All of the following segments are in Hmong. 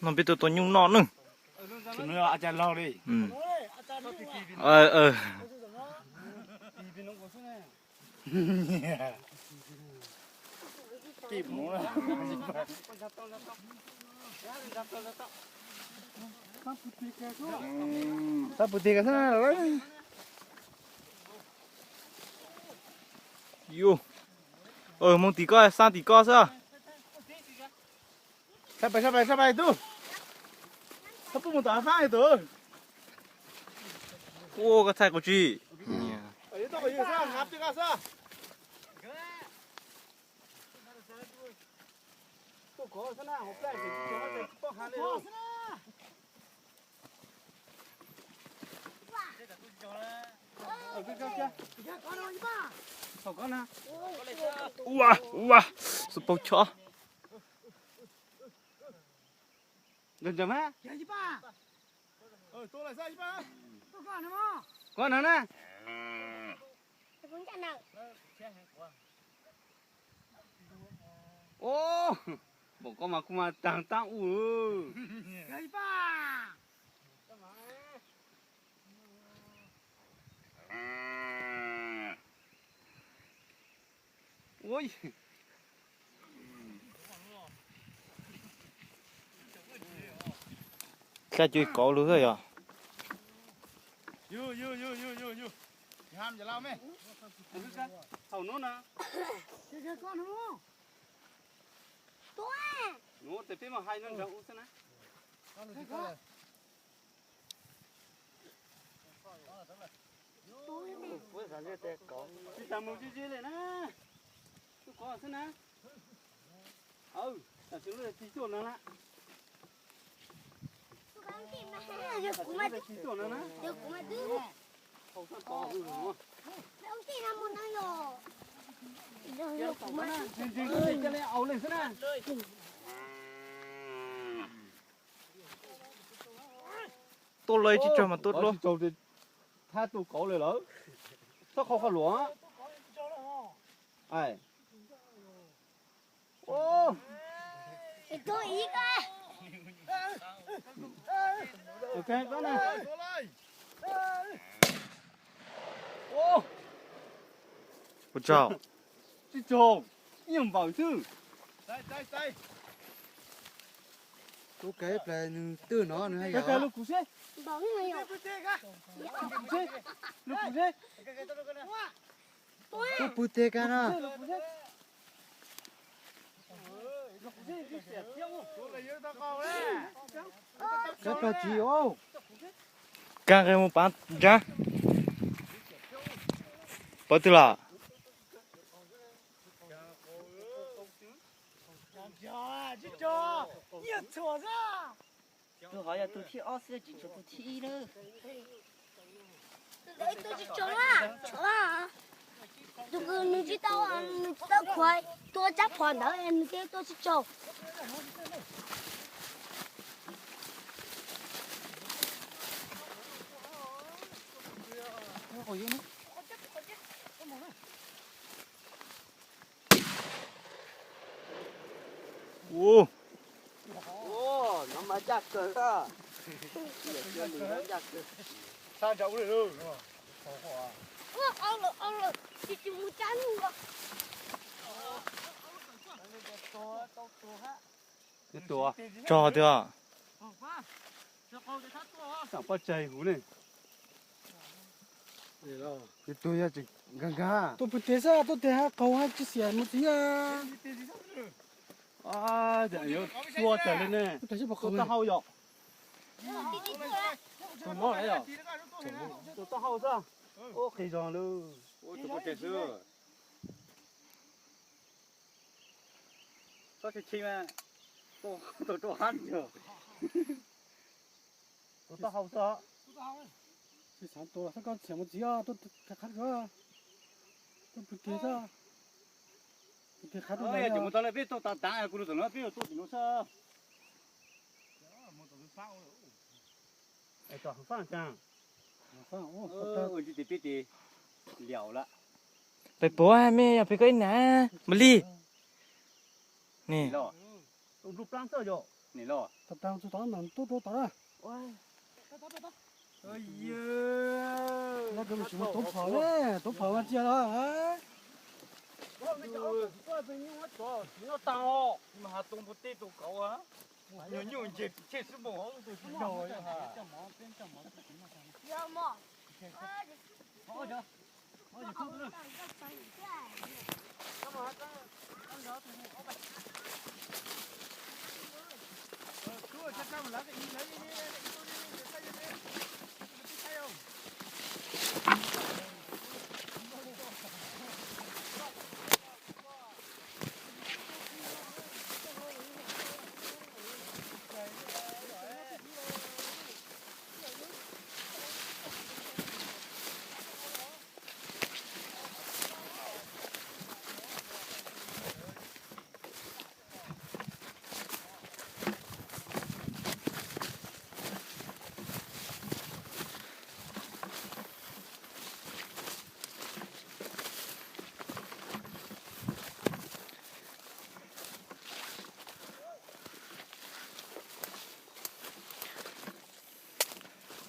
No peb tuaj tua nyuj noj nawb. Sab pus tig ka xwb. Yus, mus tim koj, sab tim koj xwb. Sab pais, sab pais, sab pais tub. Koj pub mus tom hav fab tub. Ua koj txhais kuv tsis. Ua, ua, xu paug chob. Koj no na. Npam koj mas kuj mas taag taab u. Txhaj cuj kauv lug xwb yog. Nuav tes peb mas hais no nrag u xwb na. Tsis tas mus ze ze le na. Tub qov xwb na. Tam sim no tig tuaj no na. Tig tuaj no na. Ntseeg ntseeg ca le aus le xwb na. Tuaj lawm tsis tsaug mas tuaj dluab. Thab tu kauv le lawm. Txhob qhau qhov luam. Ua tsaug. Tsis tsaug, ib nyuag npaum xwb. Tub kav ib plag nws twj no nws haj yam. Lub kuv seb. Tub pw teg kag na. Kab plag tsis os. Kab nqe mus pav ntsa. Pov twg los? Tus hov yog tus thib ob xwb, tsis tshuav tus thib ib na. Tus tsis tsaug na, tsaug. Tus nws tsis tau, nws tsis tau khuav tua tsab phom ntawd nws thiaj tua tsis tsaug. Ua, no mas ncaj kawg. Sab ntsa ub li lawm. Tsis mus tsab nug os. Tsog tiag. Poj tseg huv ne. Tus yog tseem nkag nkag. Tuaj pw teg xwb, tuaj teg hab qaug hab tsis xiam mus txiv. Yuav tua tag li ne. Tua taub hau yom. Tus mob lawm yom. Tua taub hau xwb. Ua qis zog lawm. Txhob tshee tshee mas, tua rau hab yog. Tua taub hau xwb. Tsis xav tua, txhob koj txiam mus txiv, tuaj qab, tuaj pw teg xwb. Pw teg qab tuaj. Mus tau le peb tuaj tav tav kuv lug tom no peb yuav tuaj tim no xwb. Tom hauv faj cas. Ua ntsis tes peb tes. Peb puas me yog peb koj ib na, Mas Lis. Ni. Tuav phom, tuav phom mas tsis los.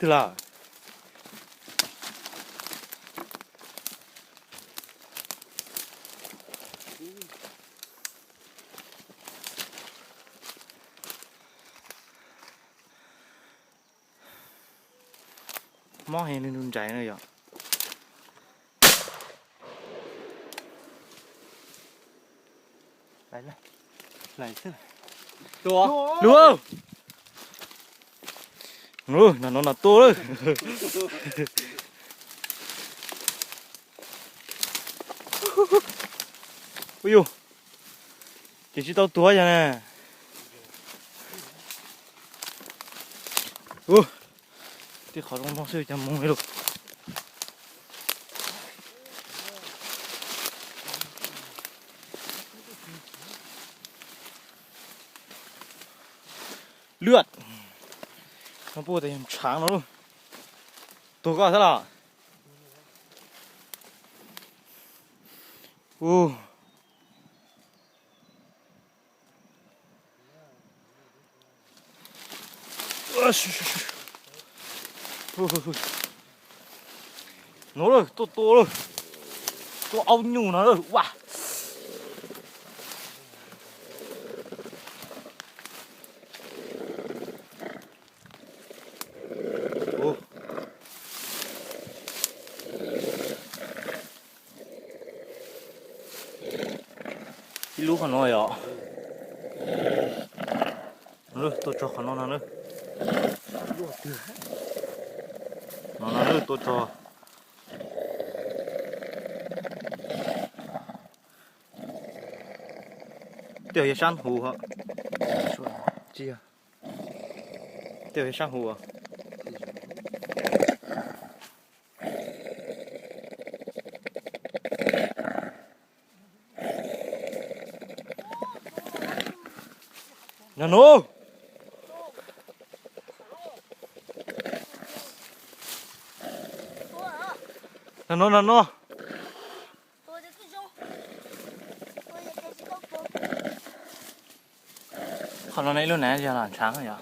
Twg lawm? Mob heev li nws nraiv na yom. Luag, no no no tua lawm. Ui yus, ces tsis tau tuav yog na. Ua, tib qhov zoo no xwb cas mus li lawm. Lwaj, no puas tas yog ntshav no lauj. Tuag koj xwb los? Ua, no lawm, tuaj tua lawm, tua aub nyuj no lawm ua. Ib lub qhov no yom. Tuaj tso qhov no no na. No no na, tuaj tso. Tej yog sab hus, tej yog sab hus. Nag no, nag no, nag no. Qhov no ne ib lub na yog los ntshav yom.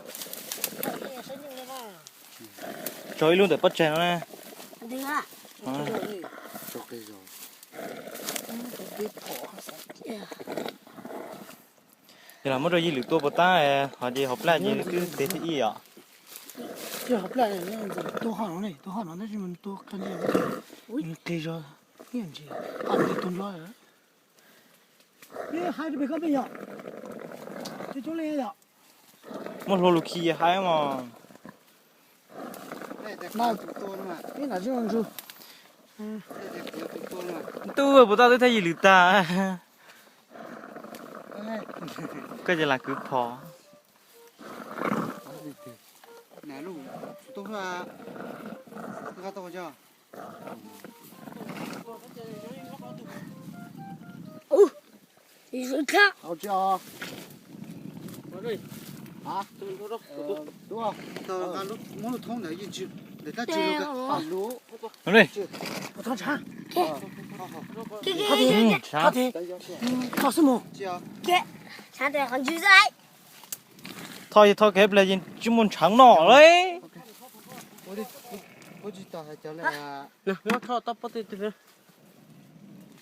Tso ib lub ntawm pob tsaig no ne. Yog los muab rau yij lwm tua puas tab, ho ces hauv plaj ces twb tes thib ib yom. Tua hom no, tua hom no tab sis tua qis zog, tua nrov. Hais rau pem koj peb yom, coob coob leej yom. Muab hlua lus khi hais mas. Ib nta tsis ntsu. Ntuj, puas tab twb thaj yij lwm tag. Koj ces lam kwv phom. Muab lub thoob ntawd yeej tsis, ntawm tab tsis lus. Ua li. Thov, thov, thov, thov xwb mus. Thov, thov kev ple yeej tsis muaj ntshav noj li.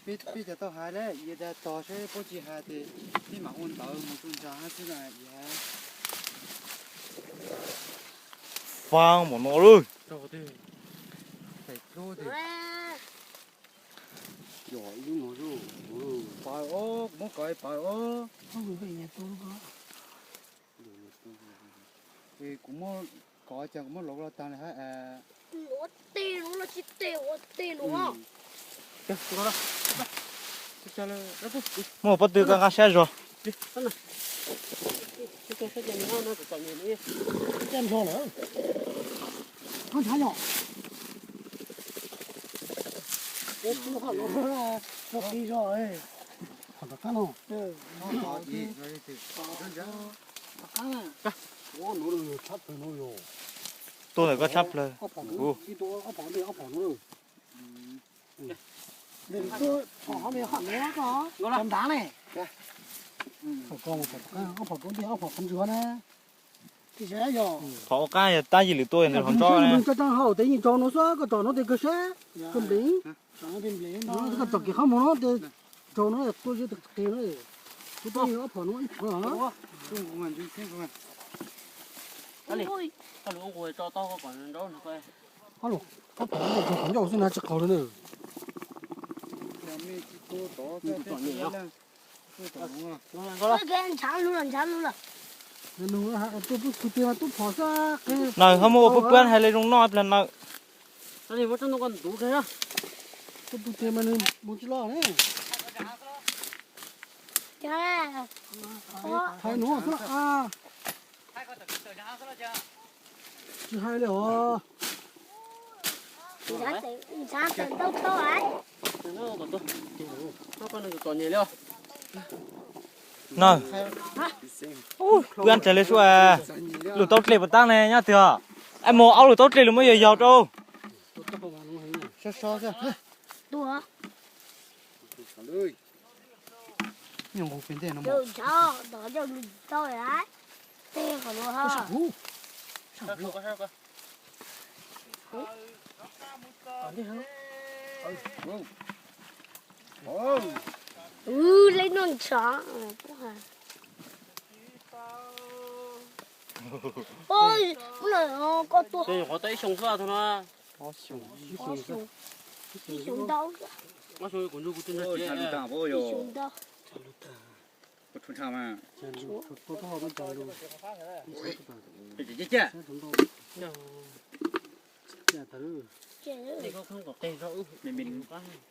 Peb cov tau hais lawm, yog tias tog saib puab tsis hais ces peb mam ua ntawv mus txog ntsa xwb na. Faaj npaum no lawm. Pab os, kuv muab kov pab os. Kuv muab kov cas kuv muab lov los tag li hab. Ua tej nuav los tsis tej ua tej nuav. Muaj pob tw koj nqa sab zog. Tuaj ntawm koj tshab plawg. Thov ua qaab yog tab yim lwm tuaj nws hov nrov ne. Tso hauv tes yeej tso nuav xwb, koj tsom nuav tes kawg sab, kawg nplev. Koj tsom kiag qhov muag nuav tes tsaus nuav tuaj zeb tes qe nuav. Kuv tuaj yog ob phom nuav ib phom. Ob phom nuav tes tsaus qhov ncauj xwb na tsis qaug li na. Nws ho muaj ua pub pub tiag mas tub phom xwb. Nawb, ho muaj ua pub pub hais li zoo noj plag nawb. Pub pub tiag mas nws mus tsis loj ne. Hais nuav xwb a. Tsis hais li os. Nawb, pw ab ntsaws li sua, lug tau dlej puas tab ne nyob twg os? Ab, muaj ob lug tau dlej lug muab yog yog rau. Ub, leb noj ntshav. Ub, koj tuaj. Qhov tau ib xyoo xwb no. Ib xyoo ntau. Ib xyoo ntau.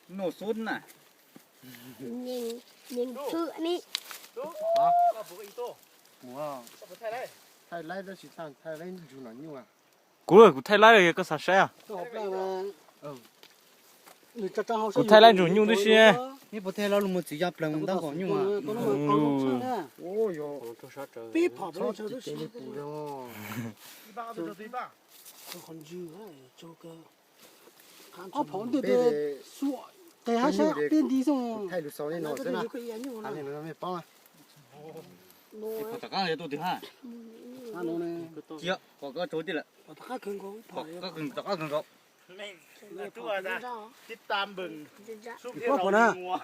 Noj xub na. Nyees thwm ni. Kuv, kuv thaij laib, koj xav saib a? Kuv thaij laib ntsuag nyuj tib si. Neb puas thaij laib lug mus txiv ya plaws mus ntab qhov nyuj a? Ob phom ntej tes xuam tes hab sab tej nti xwb. Tom qab kawg nkaus. Ob phom na.